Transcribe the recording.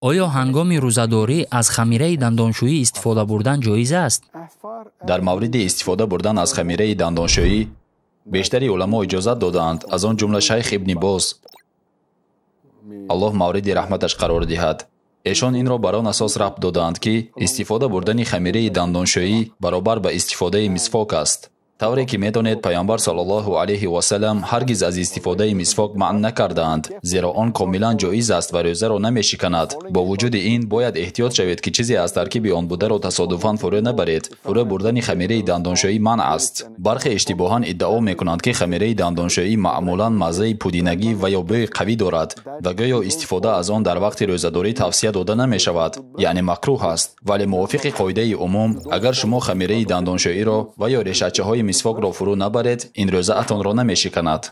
Оё ҳангоми рӯзадорӣ аз хамираи дандоншӯӣ истифода бурдан ҷоиз аст? Дар мавриди истифода бурдан аз хамираи дандоншӯӣ бештари уламо иҷозат додаанд, аз он ҷумла шайх ибни Боз, Аллоҳ мавриди раҳматаш қарор диҳад. Эшон инро бар он асос рабт додаанд, ки истифода бурдани хамираи дандоншӯӣ баробар ба истифодаи мисвок аст. Тавре ки медонед, Пайғамбар саллаллоҳу алайҳи васаллам ҳаргиз аз истифодаи мисвок манъ накардаанд, зеро он комилан ҷоиз аст ва рӯзаро намешиканад. Бо вуҷуди ин бояд эҳтиёт шавед, ки чизе аз таркиби он бударо тасодуфан фурӯ набаред. Фурӯ бурдани хамираи дандоншӯӣ манъ аст. Бархе иштибоҳан иддао мекунанд, ки хамираи дандоншӯӣ маъмулан маззаи пудинагӣ ва ё бӯи қавӣ дорад ва гӯё истифода аз он дар вақти рӯзадорӣ тавсия дода намешавад, яъне макрӯҳ аст. Вале мувофиқи қоидаи умум, агар шумо хамираи дандоншӯиро ва ё решачаҳои мисвокро фурӯ набаред, ин рӯзаатонро намешиканад.